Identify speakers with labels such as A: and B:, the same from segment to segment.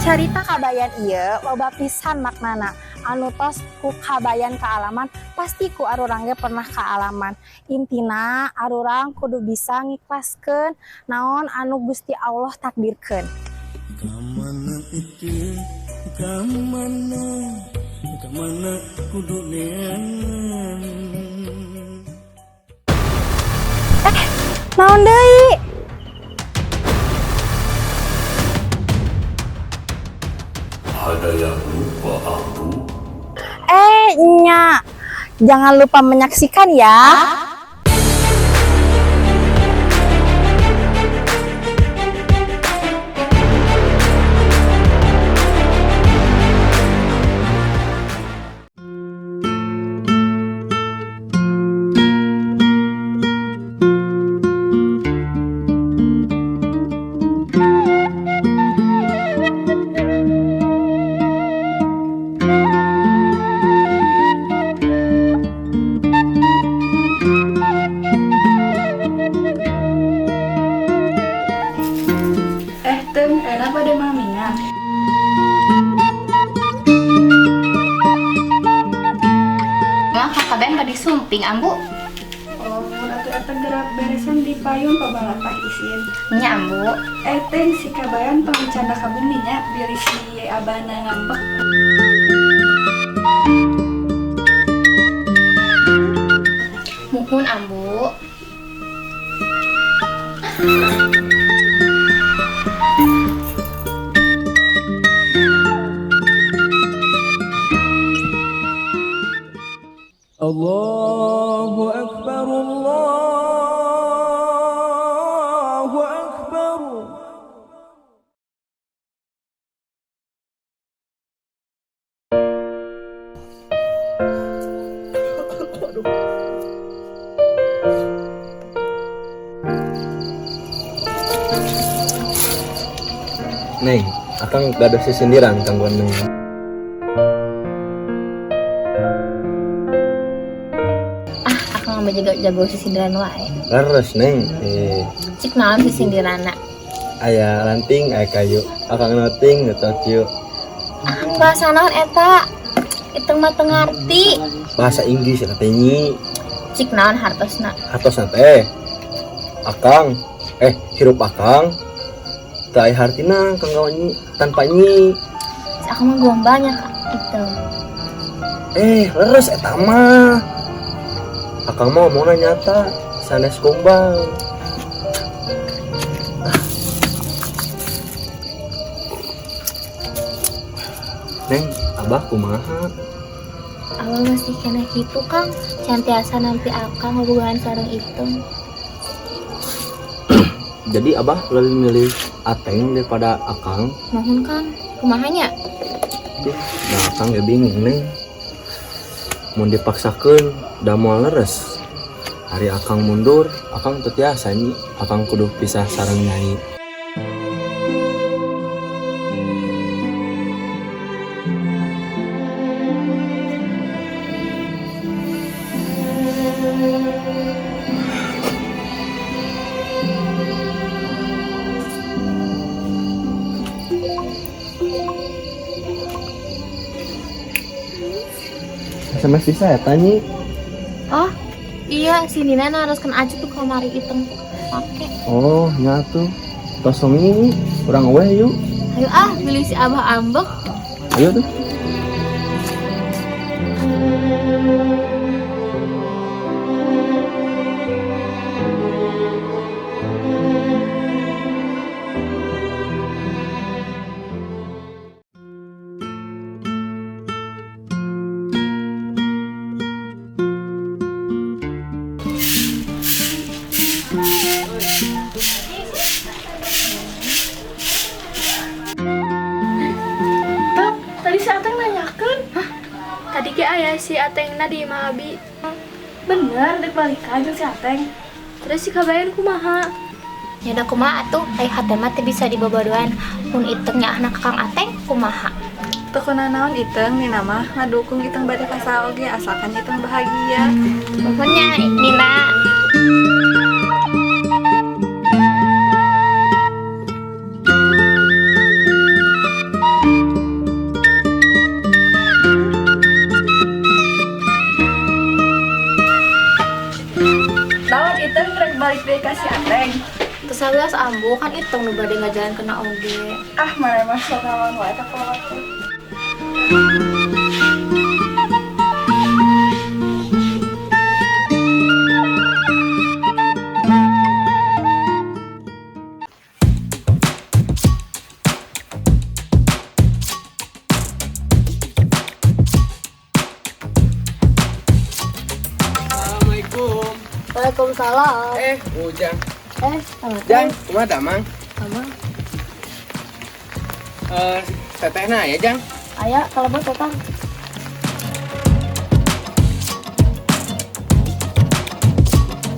A: Carita Kabayan ieu loba pisan maknana anu tos ku Kabayan kaalaman, pasti ku arurang ge pernah kaalaman. Intina arurang kudu bisa ngikhlaskeun naon anu Gusti Allah takdirkeun.
B: Kamana itu, kamana, kamana kudu neangan.
A: Naon deui?
C: Ada yang lupa, Ambu?
A: Eh, nya. Jangan lupa menyaksikan ya.
D: Eh, Teng, enak pada maminya.
E: Mah kakaben bade sumping, Ambu.
D: Oh, atuh eta gerak beresan di payun pabalatah isin.
E: Nya, Ambu.
D: Eh, Teng, si Kabayan tong canda ka bumi nya, bilih si abana ngambek.
E: Muhun, Ambu.
B: Allahu Akbar, Allahu Akbar.
F: Neng, akang gaduh sisindiran kanggo Neng.
E: Ah, akang mah jago sisindiran wae.
F: Leres, Neng.
E: Cik naon sisindiranna?
F: Aya lanting, aya kayu. Akang noting, nu ciu.
E: Akang bahasa naon eta? Iteng mah teu ngarti.
F: Bahasa Inggris eta teh, Nyi.
E: Cik naon hartosna?
F: Hartosna teh. Akang, hirup akang teu aya hartina kanggo Nyi tanpa Nyi.
E: Si akang mah gombalnya Kak Iteng.
F: Leres eta mah. Akang mah omongna nyata, sanes gombal. Neng, abah kumaha?
E: Abah masih kena kitu, Kang. Can tiasa nampi akang hubungan sareng Iteng.
F: Jadi abah lebih milih Ateng daripada akang?
E: Mohon, Kang, kumaha nya?
F: Duh, nah akang ge bingung, Neng. Mun dipaksakeun da moal leres. Hari akang mundur, akang teu tiasa, Nyi. Akang kudu pisah sareng Nyai. SMS bisa ya, Tanyi?
E: Oh, iya, si Nina naroskeun aja tuh kamari Iteng pake.
F: Oh, nya tuh. Tos wengi, urang weh yuk.
E: Ayo ah, beli si abah ambek.
F: Ayo tuh.
G: Tadi si Ateng nanyakeun. Hah? Tadi ge aya si Atengna di imah abi.
D: Bener, dek balikan jeung si Ateng.
G: Terus si Kabayan kumaha?
E: Ya da kumaha atuh, ai hate mah teu bisa dibobodohan. Mun Iteng nyaahna ka Kang Ateng kumaha?
D: Teu kunanaon Iteng, Nina mah ngadukung Iteng bade ka saha oge asalkan Iteng bahagia.
E: Nuhun nya, Nina.
D: Ka si Ateng.
E: Teu sawios Ambu, kan Iteng nu bade ngajalankeunna oge.
D: Ah, maneh mah sok ngalawan wae ka kolot teh.
H: Assalamualaikum.
E: Waalaikumsalam.
H: Eh, Ujang.
E: Eh, sama.
H: Jang, kumaha damang?
E: Sama.
H: Eh, tetehna aya, Jang?
E: Aya, kalebet teteh.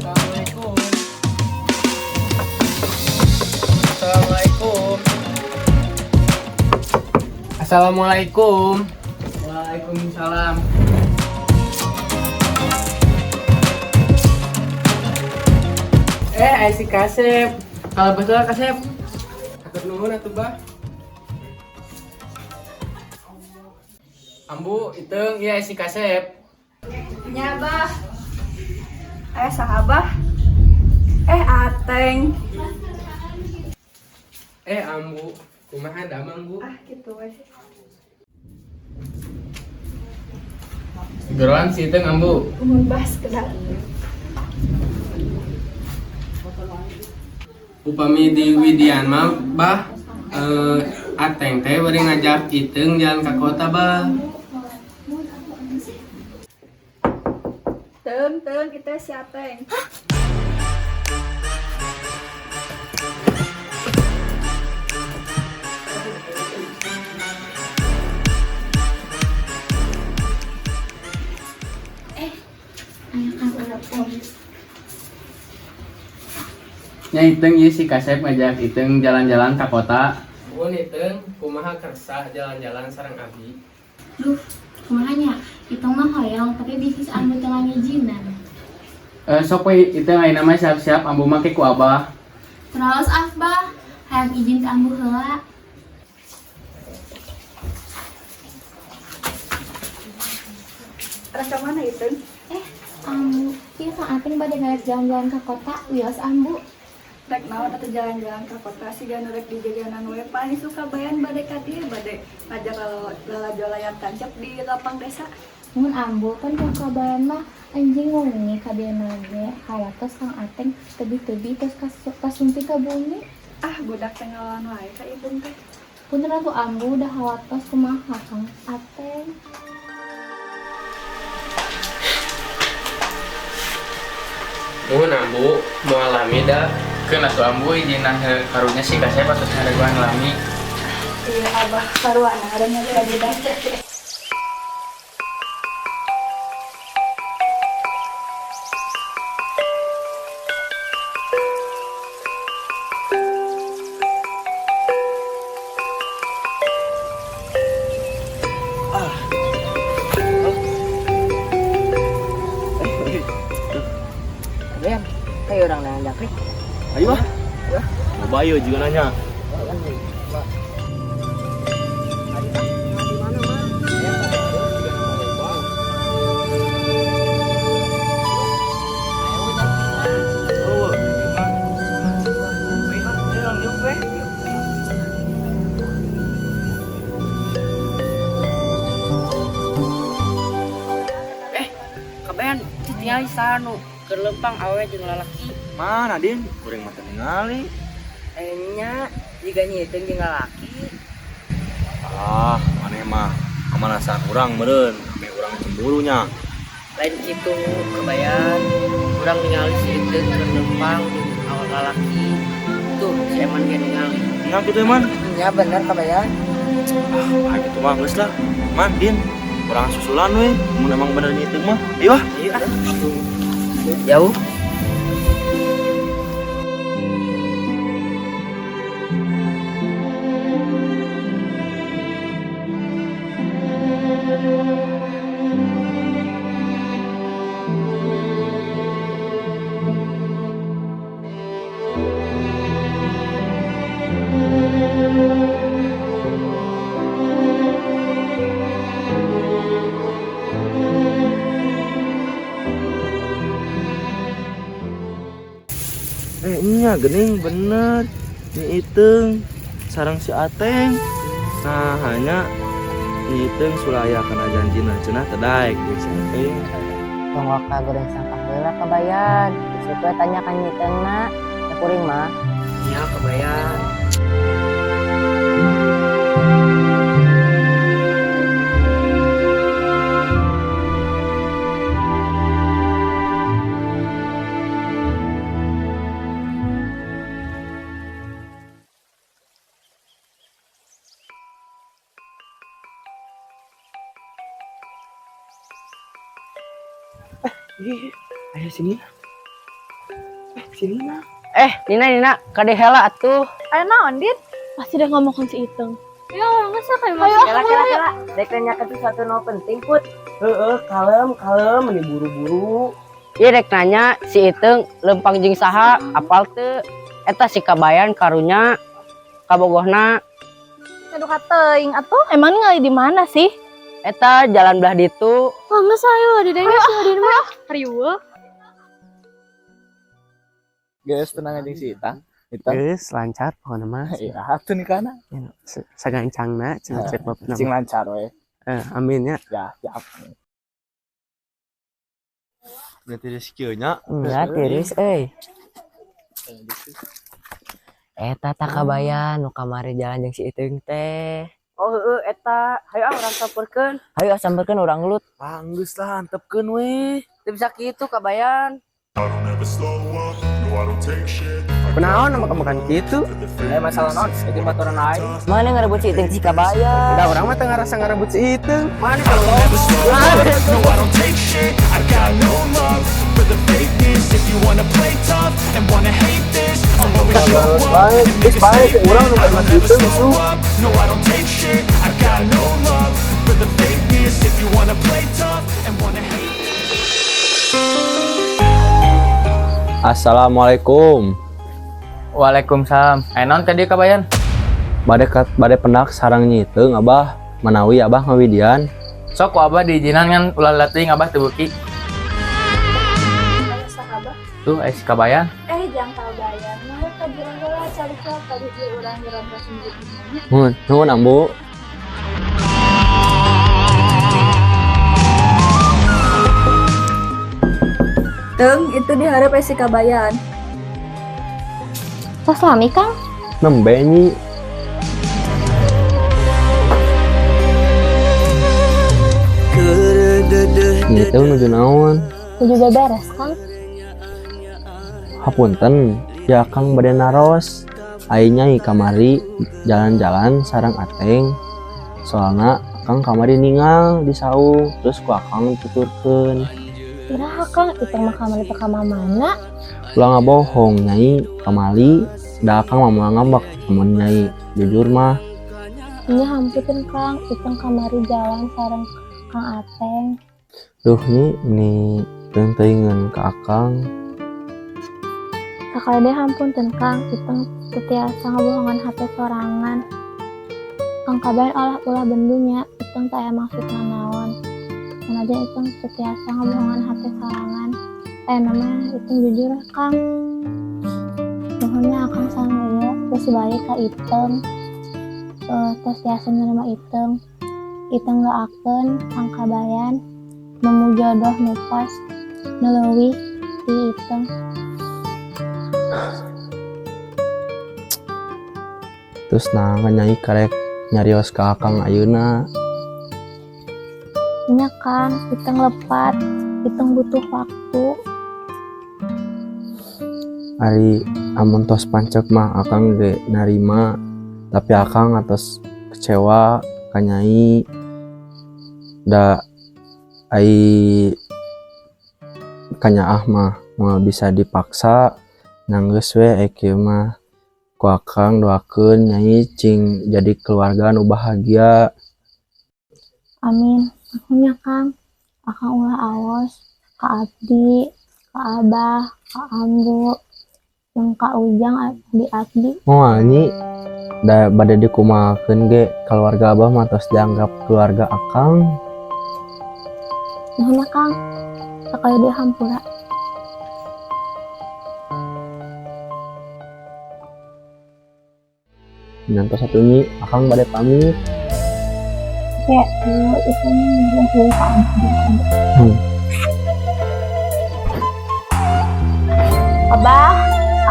H: Assalamualaikum. Assalamualaikum. Assalamualaikum. Waalaikumsalam. Eh, aya si Kasep. Kalau betul Kasep. Hatur nuhun atuh, Bah. Ambu, Iteung, ieu si Kasep.
D: Nya, Bah. Eh, saha, Bah? Eh, Ateng.
H: Eh, Ambu, kumaha damang, Bu?
D: Ah, gitu we.
H: Geroan si Iteung, Ambu.
D: Mun bah sekedar.
H: Upami di Widian mah, Bah, eh, Ateng teh bade ngajak Iteung jalan ka kota, Bah.
D: Teung, teung, kita si Ateng.
E: Aya Kang Ateng.
H: Nya Iteung, ieu si Kasep ngajak Iteung jalan-jalan ka kota. Mun Iteung, kumaha kersa jalan-jalan sareng abi?
E: Duh, kumaha nya? Iteng mah hoyong, tapi bisnis Ambu teu ngijinan.
H: Eh, sok we Iteung ayeuna mah siap-siap, Ambu mah ke ku Abah.
E: Terus Abah, hayang izin ke Ambu heula.
D: Rek ka mana, Iteung?
E: Eh, Ambu, ieu Kang Ateng bade ngajak jalan-jalan ke kota, wios Ambu.
D: Rek naon atuh jalan-jalan ka kota, siga nu rek dijajanan we? Paling suka bayan bade ka dieu, bade ngajak lalajo layar tancap di lapang desa.
E: Mun Ambu kan ka Kabayan mah anjing wengi ka dieu ge, hawatos Kang Ateng tebih-tebih tos kasumping ka bumi.
D: Ah, budak teh ngalawan wae ka Iteung teh.
E: Punten atuh Ambu, udah hawatos kumaha Kang Ateng.
H: Mun Ambu, moal lami da.
I: Keun atuh Ambu, ijinna heuh, karunya si Kasep atos ngareguan lami.
D: Iya, Abah, karuana ada nyari budak.
J: Ben, kayak orang lain jangkrik.
F: Ayo ah. Loba ieu juga nanya.
J: Eh, kabayan itu tinggal saha nu keur leumpang, awewe jeung lalaki?
F: Mana, Din? Kuring mata ningali.
J: Eh, nya, jiga nyitung jeung lalaki.
F: Ah, maneh mah kamalasan urang meureun, ame urang cemburunya.
J: Lain kitu, Kabayan. Urang ningali si Iteung keur leumpang jeung awak lalaki. Tuh, si Eman ge ningali.
F: Nya kitu, Eman.
J: Nya bener, Kabayan.
F: Ah, gitu mah geus lah. Man, Din, urang susulan we, mun emang bener nyitung mah. Ayo ah.
J: Ayo ah. Jauh.
F: Nya geuning bener. Nyi Iteung sareng si Ateng. Nah, hanya Nyi Iteung sulaya kana janjina, cenah teu daek jeung si Ateng.
J: Tong waka goreng sampah heula, Kabayan. Isuk we tanya ka Nyi Iteungna. Ya kuring mah.
I: Nya, Kabayan.
F: Ih, ayo sini. Eh, sini lah.
J: Eh, Nina, Nina, kade heula atuh.
G: Aya naon, Dit? Pasti udah ngomongin si Iteung. Ya, nggak sah kayak
D: Ayo, kela kela kela. Rek nanyakeun sesuatu nu penting, Put.
H: Heeh, kalem, kalem, meni buru-buru.
J: Ieu rek nanya si Iteung lempang jeung saha, apal teu? Eta si Kabayan karunya kabogohna.
A: Aduh, kateuing atuh.
G: Emang ningali di mana sih?
J: Eta jalan belah ditu.
G: Wah, nggak sah, ayo di denge sih di mana? Riweuh.
K: Guys, tenang aja sih, Itang. Itang.
H: Geus lancar pokona mah.
K: Iya, atuh nikahna.
H: Ya, sagancangna cenah cek bapak.
K: Cing lancar we.
H: Eh, amin ya.
K: Ya, siap.
F: Berarti rezeki nya.
J: Nya tiris euy. Eta tah Kabayan nu kamari jalan jeung si Iteung teh. Oh heeh, eta. Hayu ah, urang samperkeun. Hayu ah, samperkeun, urang gelut.
F: Ah, geus lah, antepkeun we.
J: Teu bisa kitu, Kabayan.
H: Kunaon nama makan kitu?
I: Eh, masalah naon? Itu baturan aing.
J: Mana ngerebut si Iteung si Kabayan?
H: Da urang mah teu ngarasa ngarebut si Iteung.
I: Mana kalau
B: No, I don't take shit. I got no love for the fakeness. If you wanna play tough and wanna hate this, I'll always show up and make a statement. I don't ever slow up. No, I don't take shit. I got no love for the fakeness. If you wanna play tough and wanna hate
F: Assalamualaikum.
I: Waalaikumsalam. Eh, naon tadi, Kabayan?
F: Bade pendak sareng Nyi Iteung, Abah. Manawi Abah ngawidian.
I: Sok ku Abah diizinan, ngan ulah leutik, Abah teu beuki. Tuh, eh si Kabayan.
D: Eh, jangan Kabayan. Mah ka jero heula calik heula tadi di urang jero sendiri.
F: Nuhun, nuhun, Ambu.
D: Teung, itu diharap si Kabayan.
E: Tos lami, Kang?
F: Nembe, Nyi. Nyi Iteung nuju naon?
E: Nuju beberes, Kang.
F: Hapunten, ya Kang bade naros. Ai Nyai kamari jalan-jalan sareng Ateng. Soalna Akang kamari ningal di saung, terus ku Akang tuturkeun.
E: Iraha, Kang? Iteung mah kamari teu ka mana?
F: Ulah ngabohong, Nyai, kamali da Akang mah moal ngambek mun Nyai jujur mah.
E: Nya hapunten, Kang, Iteung kamari jalan sareng Kang Ateng.
F: Duh, Nyi, ni teuing-teuingeun ka Akang.
E: Sakali deui hapunten, Kang, Iteung teu tiasa ngabohongan hate sorangan. Kang Kabayan ulah ulah bendung nya, Iteung teu aya maksud nanaon. Sanajan Iteung teu tiasa ngabohongan hate sorangan. Ayeuna mah Iteung jujur, Kang. Nuhun nya Akang sareng ieu geus bae ka Iteung. Eh, tos tiasa nerima Iteung. Iteung doakeun Kang Kabayan nemu jodoh nu pas, nu leuwih ti Iteung.
F: Terus nah Nyai karek nyarios ka Akang ayeuna?
E: Nya Kang, Iteung lepat, Iteung butuh waktu.
F: Ari amun tos pancek mah Akang ge narima, tapi Akang atos kecewa ka Nyai. Da ai kanyaah mah moal bisa dipaksa, geus we ai kieu mah. Ku Akang doakeun Nyai cing jadi keluarga nu bahagia.
E: Amin. Nuhun nya, Kang. Akang ulah awas ka abdi, ka Abah, ka Ambu, jeung ka Ujang di abdi.
F: Moal, Nyi, da bade dikumahakeun ge keluarga Abah mah tos dianggap keluarga Akang.
E: Nuhun ya, Kang. Sakali deui hampura.
F: Nya entos atuh Nyi, akang bade pamit.
E: Kayak itu nih ka Ambu. Abah,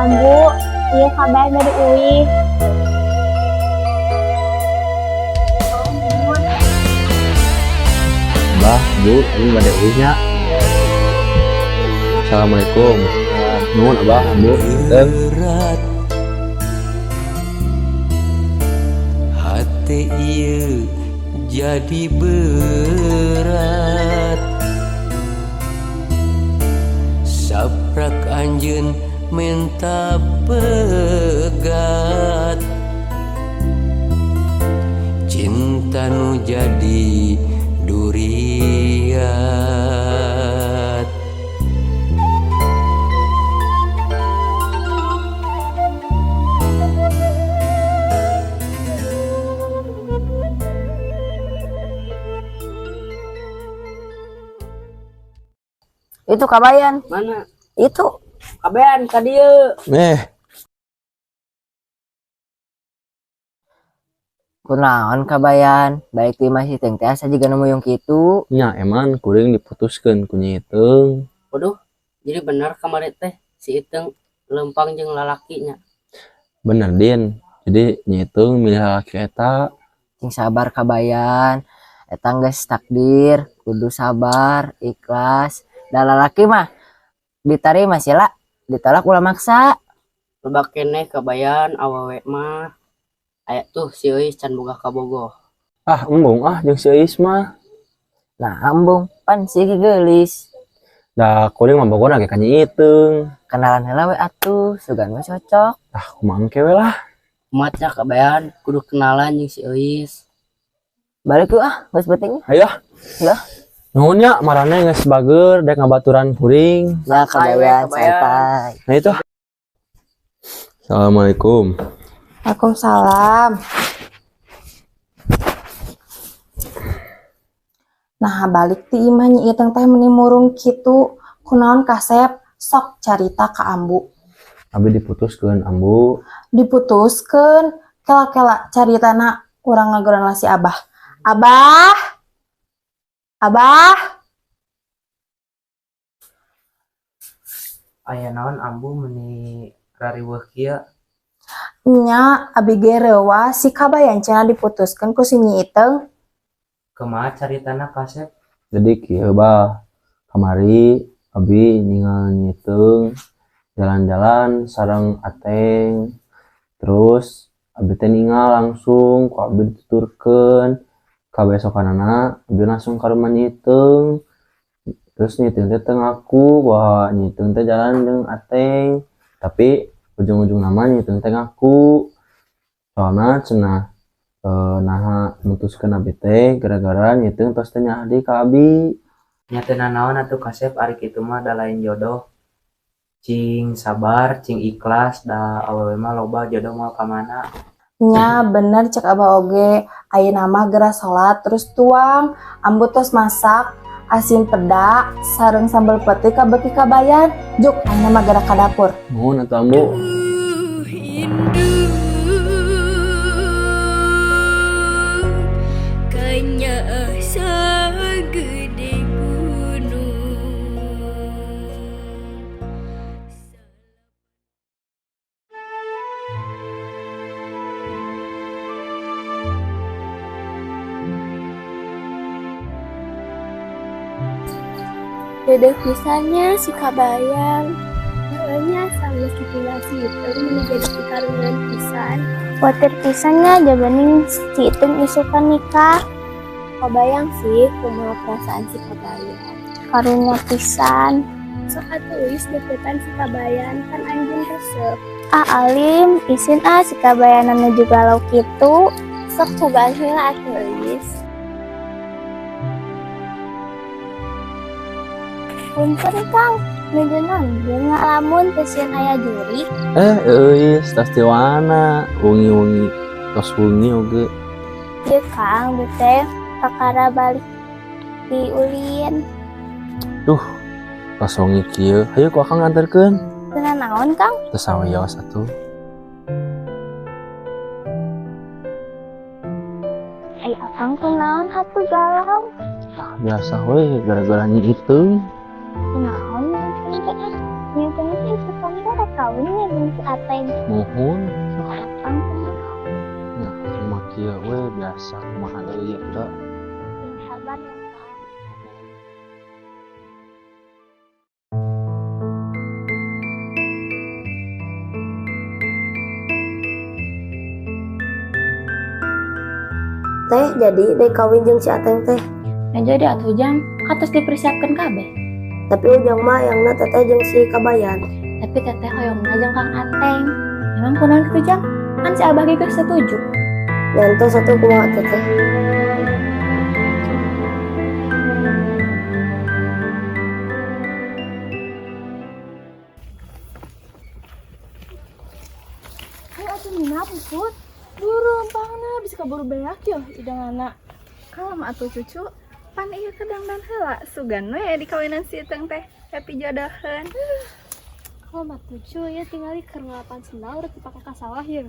E: Ambu, ieu Kabayan bade uih.
F: Bah, Bu, ini bade uih nya. Assalamualaikum. Nuhun Abah, Bu. Teng.
L: Berat hati ieu jadi berat, saprak anjeun menta pegat, cinta nu jadi duriat.
J: Itu Kabayan.
M: Mana?
J: Itu.
M: Kabayan ka dieu.
F: Eh,
J: Kunaon Kabayan? Balik ti imah si Iteung teh asa jiga nu muyung kitu.
F: Nya eman kuring diputuskeun ku Nyi Iteung.
M: Waduh, jadi bener kamari teh si Iteung lempang jeung lalakinya.
F: Bener Din. Jadi Nyi Iteung milih lalaki eta.
J: Cing sabar Kabayan. Eta geus takdir, kudu sabar, ikhlas. Da lalaki mah ditarima sila, ditolak ulah maksa.
M: Loba keneh Kabayan awewe mah. Aya tuh si Euis can boga kabogoh.
F: Ah, embung ah jeung si Euis mah.
J: Nah, embung pan si geulis.
F: Da kuring mah bogona ge ka Nyi Iteung.
J: Kenalan heula we atuh, sugan we cocok.
F: Ah, kumaha engke we lah.
M: Kumaha Kabayan kudu kenalan jeung si Euis.
J: Balik yuk ah, geus penting.
F: Ayo.
J: Lah.
F: Nuhun nya marane geus bager dek ngabaturan kuring.
J: Ya Kabayan, santai.
F: Nah itu. Assalamualaikum.
A: Waalaikumsalam. Nah, balik ti imah Nyi Iteung teh meni murung kitu. Kunaon Kasep? Sok carita ka Ambu.
F: Abi diputuskeun Ambu.
A: Diputuskeun. Kela-kela caritana urang ngageroan lah si Abah. Abah. Abah.
I: Aya naon Ambu meni rariweuh kieu?
A: Nya abi ge reuwas si Kabayan cenah diputuskeun ku si Nyi Iteung.
I: Kumaha caritana Kasep?
F: Jadi kieu bah, kamari abi ningal Nyi Iteung jalan-jalan sareng Ateng. Terus abi teh ningal langsung ku abi dituturkeun. Kabesokanana abi langsung ka rumah Nyi Iteung. Terus Nyi Iteung teh teu ngaku bahwa Nyi Iteung teh jalan jeung Ateng. Tapi ujung-ujung nama Nyi Iteung teh ngaku. Soalna cenah naha mutuskeun abi teh gara-gara Nyi Iteung tos teh nyaah deui ka abi.
I: Nya teu nanaon atuh Kasep ari kitu mah da lain jodoh. Cing sabar, cing ikhlas, da awewe mah loba jodoh moal ka mana.
A: Nya bener cek Abah oge, ayeuna mah geura salat terus tuang, Ambu tos masak asin peda sareng sambal pete kabeuki Kabayan. Juk ayeuna mah geura ka dapur.
F: Nuhun atuh Ambu.
G: Sagede gunung.
E: Dedeh pisannya si Kabayan. Heeh sama si tinggal si Iteung meni jadi pikarungan pisan. Kuatir pisannya jabaning si Iteung isukan nikah. Kabayang sih kumaha perasaan si Kabayan. Karunya pisan. Sok atuh Uis deketan si Kabayan kan anjeun resep. Ah alim, isin ah si Kabayan anu juga galau kitu. Sok cobaan heula atuh Uis. Punten Kang, nuju naon ngalamun teu sieun aya jurig.
F: Euis, tas ti wana, wengi-wengi tos wengi oge.
E: Ieu Kang, bete kakara balik di ulin.
F: Duh, tos wengi kieu, hayu ku akang nganterkeun.
E: Teu nanaon Kang?
F: Teu sawios atuh.
E: Kunaon atuh galau?
F: Biasa we gara-gara Nyi Iteung.
E: Kunaon Nyi Iteung teh? Ah, Nyi Iteung teh isukan teh rek kawin nya jeung si Ateng.
F: Muhun.
E: Akang kumaha?
F: Ya, kumaha kieu we biasa kumaha deui ieu teh.
E: Sing sabar ya, Kang.
N: Teh jadi dek kawin jeung si Ateng teh.
E: Nah jadi atuh Jang, atos dipersiapkan kabeh.
N: Tapi ujang mah hayangna teteh jeung si Kabayan.
E: Tapi teteh hoyongna jeung Kang Ateng. Emang kunaon kitu Jang? Kan si Abah ge geus setuju.
N: Nyantos atuh kumaha teteh.
G: Ayo atuh Nina puput. Buru lempangna bisa kaburu beak yo idangana.
D: Kalem atuh cucu, pan ieu kedangdan heula sugan we dikawinan si Iteung teh happy jodoheun.
G: Kalau mah cucu ya tinggal keur ngalapan sendal rek dipake ka sawah ye.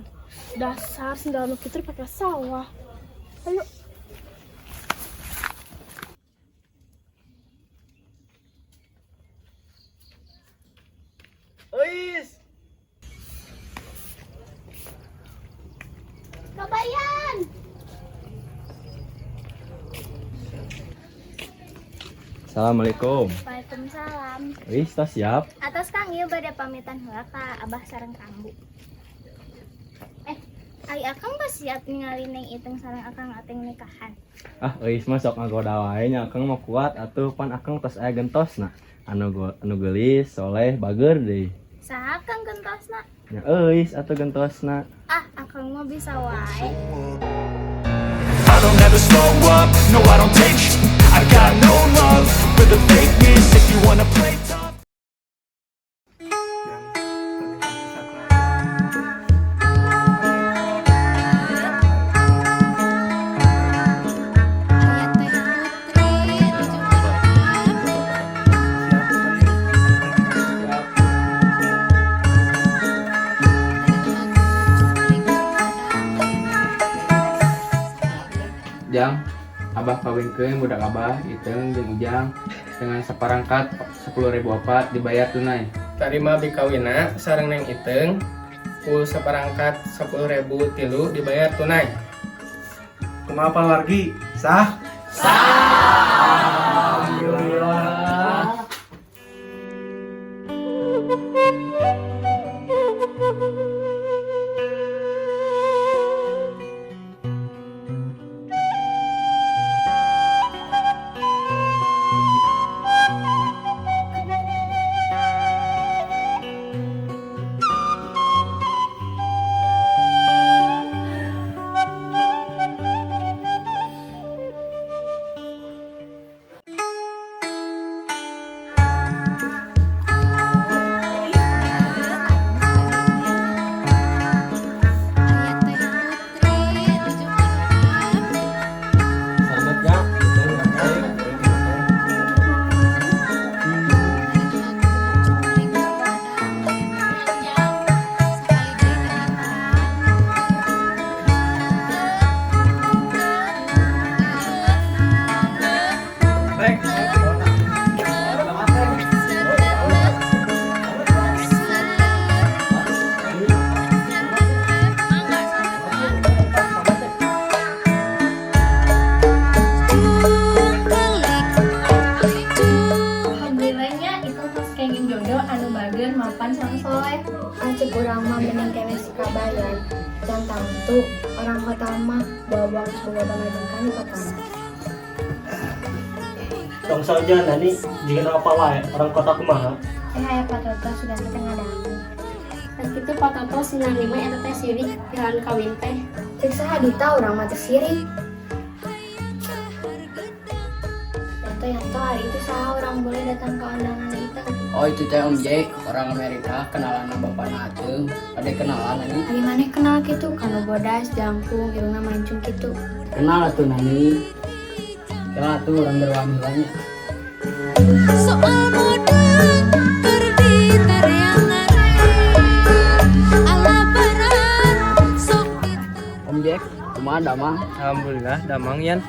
G: Dasar sendal nu kitu dipake sawah. Ayo.
K: Euis.
E: Kabayan.
F: Assalamualaikum.
E: Waalaikumsalam.
F: Wis, tas siap.
E: Atos Kang ieu bade pamitan heula ka Abah sareng ka Ambu. Ari Akang mah siap ningali Neng Iteung sareng Akang Ateng nikahan.
F: Ah, euis mah sok ngagoda wae nya Akang mah kuat atuh pan Akang tos aya gentosna. Anu geulis, soleh, bager deui.
E: Saha Akang gentosna?
F: Nya euis atuh gentosna.
E: Ah, Akang mah bisa wae.
B: I don't ever slow up, no I don't take I got no love for the fakeness. If you wanna play tough.
H: Jang, Abah kawinkeun budak Abah Iteung jeung Ujang dengan saparangkat 10.000 opat dibayar tunai.
O: Tarima bikawina sareng Neng Iteung ku saparangkat 10.000 tilu dibayar tunai.
P: Kumaha pawargi? Sah?
H: Alhamdulillah.
F: Selamat ya, Iteung Ateng.
G: Alhamdulillahnya itu tos kenging jodoh anu bager mapan sareng soleh.
E: Acep urang mah mending keneh si Kabayan. Can tangtu orang kota mah bawa boga pamajikan di kota mah.
Q: Tong saja nani jika apa wae orang kota kumaha.
E: Eh aya Pak Toto sudah kita ngadangu.
G: Dan kitu Pak Toto si Nani mah eta teh sirik jalan kawin teh.
E: Cek saha dita urang mah teu sirik. Yanto Yanto hari itu saha orang boleh datang ke undangan itu.
M: Oh itu teh Om Jack, orang Amerika, kenalan bapak Iteung. Ada kenalan Nani?
E: Ari maneh kenal kitu kanu bodas, jangkung, irungna mancung kitu.
M: Kenal atuh Nani. Kenal atuh orang berwani banyak.
R: Soal mode keur ditareangan ala barat sok
M: Om Jack, kumaha damang?
O: Alhamdulillah damang Yan.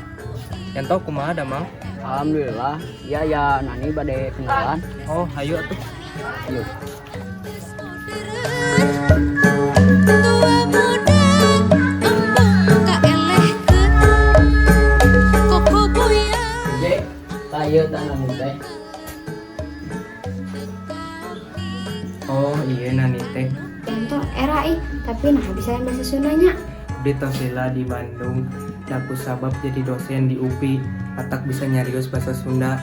O: Yanto, kumaha damang?
M: Alhamdulillah. Ya ya, Nani bade kenalan.
O: Oh, hayu atuh.
M: Yuk.
R: Tua muda embung kaelehkeun koko goyang.
M: Je, tah ieu tah Nani teh.
O: Oh iya, Nani teh.
E: Yanto era ih, tapi nah bisa bahasa Sundanya.
O: Abdi tos lila di Bandung. Da ku sabab jadi dosen di UPI. Matak bisa nyarios bahasa Sunda.